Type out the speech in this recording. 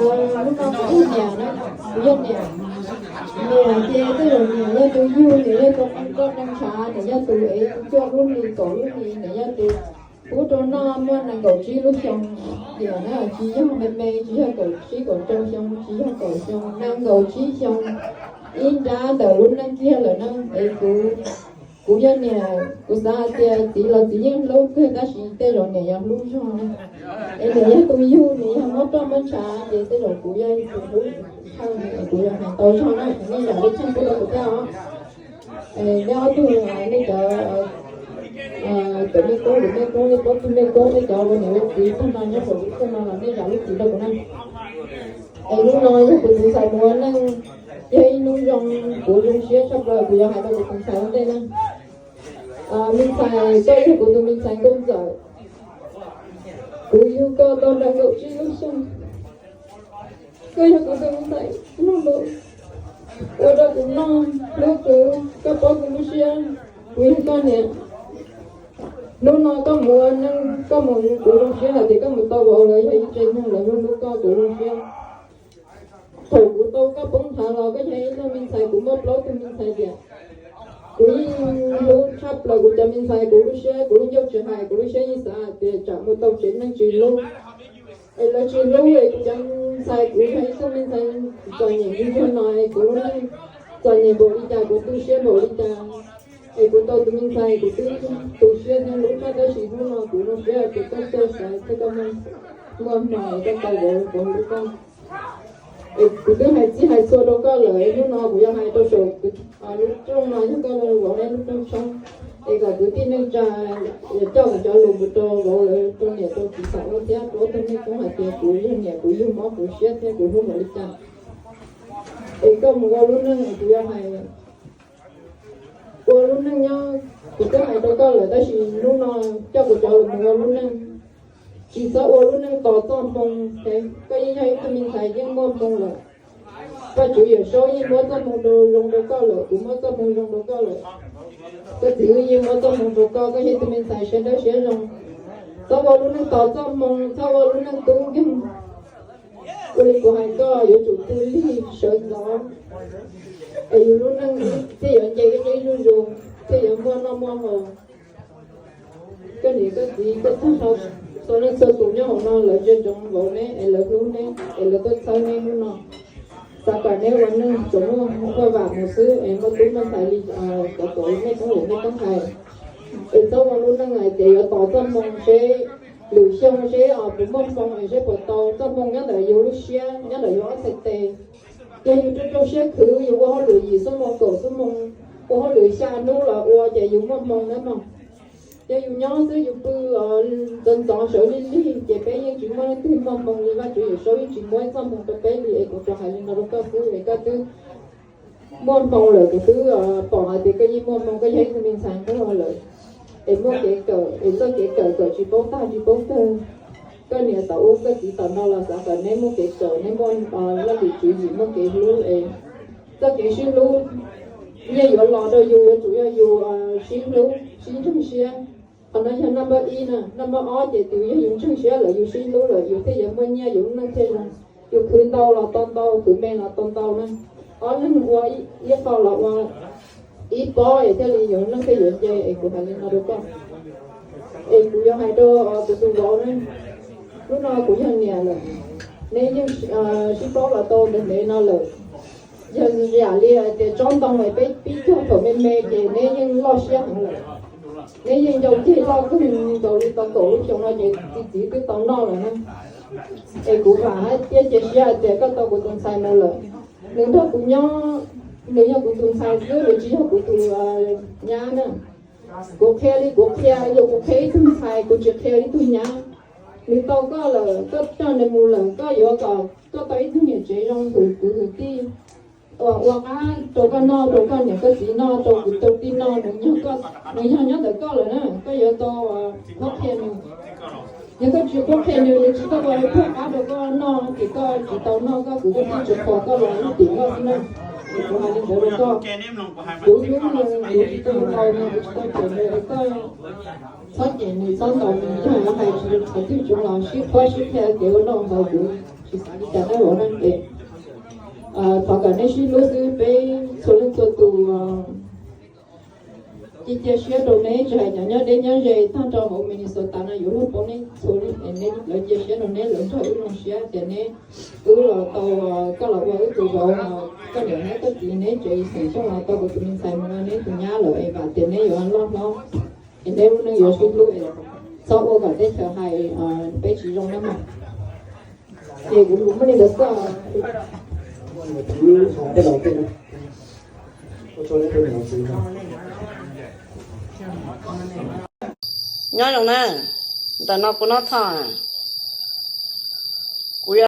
Lub no kuv yog niam na, kuv yog niam. Niam ces tej zaum niam yog tus yug, niam yog tus neeg roj neeg tshav, niam yog tus ev cuaj lub hlis kaum lub hlis, niam yog tus pub rau noj muaj nees nkaum tsib lub xyoo. Niam na tsis yog me me, tsis yog kaum tsib kaum rau xyoo, tsis yog kaum xyoo, nees nkaum tsib xyoo. Ib nrab ntawm lub neej kiag lawm na. Es kuv, kuv yog niam, kuv xav hais tias txiv los txiv yeej hlub kawg tab sis tej zaum niam yog hlub zog na. Es niam yog tus yug, niam yog muab roj muab ntshav ces tej zaum kuv yog tus hlub, kuv yog hais tau zog na, nej zam lub txim pub rau kuv thiab os. Nej ob tug, nej cov, cov me tub, kuv me tub, nej ob tug me tub, nej cov ua niam ua txiv tag no nyob saum lub txaj no los nej zam lub txim rau kuv na. Es hnub no yog kuv tus ntxhais mus ua neej, yog ib hnub zoo, kuv zoo siab tshaj plaws, kuv yuav hais rau kuv tus ntxhais ua ntej na. Me ntxhais, koj yog kuv tus me ntxhais nkauj ntxawm, kuv yug koj tau nees nkaum tsib lub xyoo. Koj yog kuv tus me ntxhais, ua rau kuv noj, hlub kuv, koj paub kuv lub siab, kuv yog koj niam. Hnub no koj mus ua neej, koj mus, kuv zoo siab hais tias koj mus tau vauv lawv yog ib tsev neeg lawv hlub hlub koj, kuv zoo siab. Thaum kuv tau koj poob nthav los koj yog ib tug me ntxhais, kuv muaj plaub tug me ntxhais tiam, kuv yeej hlub tshaj plaws kuv cov me ntxhais, kuv lub siab, kuv lub ncauj tsis hais, kuv lub siab yeej xav hais tias tsam mus tau tsev neeg tsis hlub, es lawv tsis hlub es kuv cov ntxhais, kuv yog ib tug me ntxhais txom nyem ntsuag no es kuv lub neej txom nyem npaum li cas, kuv tu siab npaum li cas, es kuv tau tus me ntxhais kuv twb tu siab thiab hlub koj, tab sis hnub no kuv zoo siab tias koj txawj xav thiab koj muaj hmoo es koj tau vauv, kuv hlub koj. Es kuv twb hais txij hais txhua rau koj lawm, hnub no kuv yuav hais rau saum lub rooj no, yog koj vauv lub rooj tshoob, es kom kwv tij neej tsa coj kuv cov lus mus rau vauv lawv, rau niam rau txiv xam ua thiab rau ob tug me tub hais tias kuv yog niam, kuv yug mob kuv siab thiab kuv hlub npaum li cas. Es koj mus ua lub neej, kuv yuav hais ua lub neej nyob, kuv twb hais rau koj lawm tab sis hnub no coj kuv cov lus mus ua lub neej. Tsis txhob ua lub neej tos txoj hmoo, koj yeej yog ib tug me ntxhais yeej muaj hmoo lawm. Vaj tswv Yawm Saub yeej muab txoj hmoo rau zoo rau koj lawm, kuv muab txoj hmoo zoo rau koj lawm. Koj txiv yeej muab txoj hmoo rau koj, koj yog ib tug me ntxhais siab dawb siab zoo. Txhob ua lub neej tos txoj hmoo, txhob ua lub neej tub nkeeg. Ua li kuv hais koj yuav tsum tu lig sawv ntxov, es yus lub neej thiaj yuav nce ib qib zuj zus, thiaj yuav muaj noj muaj haus. Koj niam koj txiv koj tag nrho txhua leej txhua tus nyob hauv no lawv ntsia ntsoov vauv neb es lawv hlub neb es lawv tuaj txhawb neb hnub no. Xav kom neb ua neej tsuas muaj muaj vam mus xwb es muaj tub muaj ntxhais li cov tau nej toob lwm nej toob hais. Es txhob ua lub neej hais tias yuav tos txoj hmoo seb lwm xyoo seb puas muaj hmoo es seb puas tau. Txoj hmoo nyob ntawm yus lub siab, nyob ntawm yus ob txhais tes. Yog yus rau rau siab khwv, yus ua hauj lwm yim xuab moos kaum xuab moos, ua hauj lwm xya hnub los ua ces yus muaj hmoo na mog. Yog yus nyob xwb yus pw ntxov ntxov sawv lig lig ces peb yeej tsis muaj leej twg muaj hmoo li, Vajtswv Yawm Saub yeej tsis muab ib txoj hmoo rau peb li. Es kuv tsuas hais li no rau koj xwb es koj twb muaj hmoo lawm, kuv twb pom hais tias koj yeej muaj hmoo, koj yog ib tug me ntxhais nquag lawm. Es muaj kev kawm, es txoj kev kawm kawm tsis paub tag tsis paub kawg. Koj niam tom ub koj txiv tom no los xav kom neb muaj kev kawm, neb muaj laj lim tswv yim, muaj kev hlub es txoj kev sib hlub yeej yuav los rau yus, yuav tsum yog yus sib hlub sib ntseeg siab. Qhov no yog naj npawb ib na, naj npawb ob ces tus yog yus ntseeg siab lawm, yus sib hlub lawm yus thiaj yuav muaj nyiaj, yus lub neej thiaj zoo. Yus khwv ntau los tau ntau, khwv me los tau ntau na. Ob leeg ua ib qho los ua ib pob es thiaj li yus lub neej thiaj yuav nce. Es kuv hais li no rau koj, es kuv yuav hais rau kuv tus vauv na, hnub no kuv yog niam lawm, neb yeej sib paub los tau ntev ntev no lawm. Yog yam li hais tias tsob ntoo es peb pib cog thaum me me ces neb yeej loj siab heev lawm. Neb yeej ncau ceg loj kawg nkaus li, tau kaum lub xyoo no ces txiv txiv twb tau noj lawm na. Es kuv vam thiab cia siab hais tias koj tau kuv tus ntxhais mus lawm, nws nrog kuv nyob, nws yog kuv tus ntxhais xwb, nws tsis yog kuv tus nyab na. Kuv qhia li kuv qhia, yog kuv qhia ib tug ntxhais, kuv tsis qhia ib tug nyab. Nws tau koj lawm, koj coj nws mus lawm, koj yuav kom koj tau ib tug niam tsev zoo, tus kwv tus tij uas ua qab rau koj noj, rau koj niam koj txiv noj, rau kwv rau tij noj, nws yog nyob ntawm koj lawm na, koj yuav tau qhuab qhia nws. Yog koj tsis qhuab qhia nws, nws tsis tau ua ib pluag qab rau koj noj ces koj tsis tau noj, koj kwv koj tij tsis qhuas koj los lub tim koj xwb na. Es kuv hais li ntawd rau koj, kuv hlub nws, kuv tsis tau ntaus nws, kuv tsis tau cem nws, koj txhob cem nws txhob ntaus nws, yog hais tsis tau qhov twg tsuav los sib qhuab sib qhia kev ua noj ua haus kuv Tsis xav li cas na, vauv na ces thov kom neb sib hlub xwb, peb txhua leej txhua tus cia cia siab rau neb, tsis hais cov nyob deb nyob ze tag nrho hauv Minnesota no yuav luag paub neb txhua leej, es neb lawv cia siab rau neb, lawv nrog wb zoo siab tias neb, wb los tau, koj los ua wb tus vauv, koj niam thiab koj txiv neb tsev xeem Xyooj los tau kuv tus me ntxhais mus ua neb tus nyab lawm, es vam tias neb yuav loj hlob, es neb lub neej yuav sib hlub, txhob ua kom teb chaws hais peb tsis zoo na mog. Ces kuv muaj li ntawd xwb. Nyob zoo na, ntawm no puas noj thoj?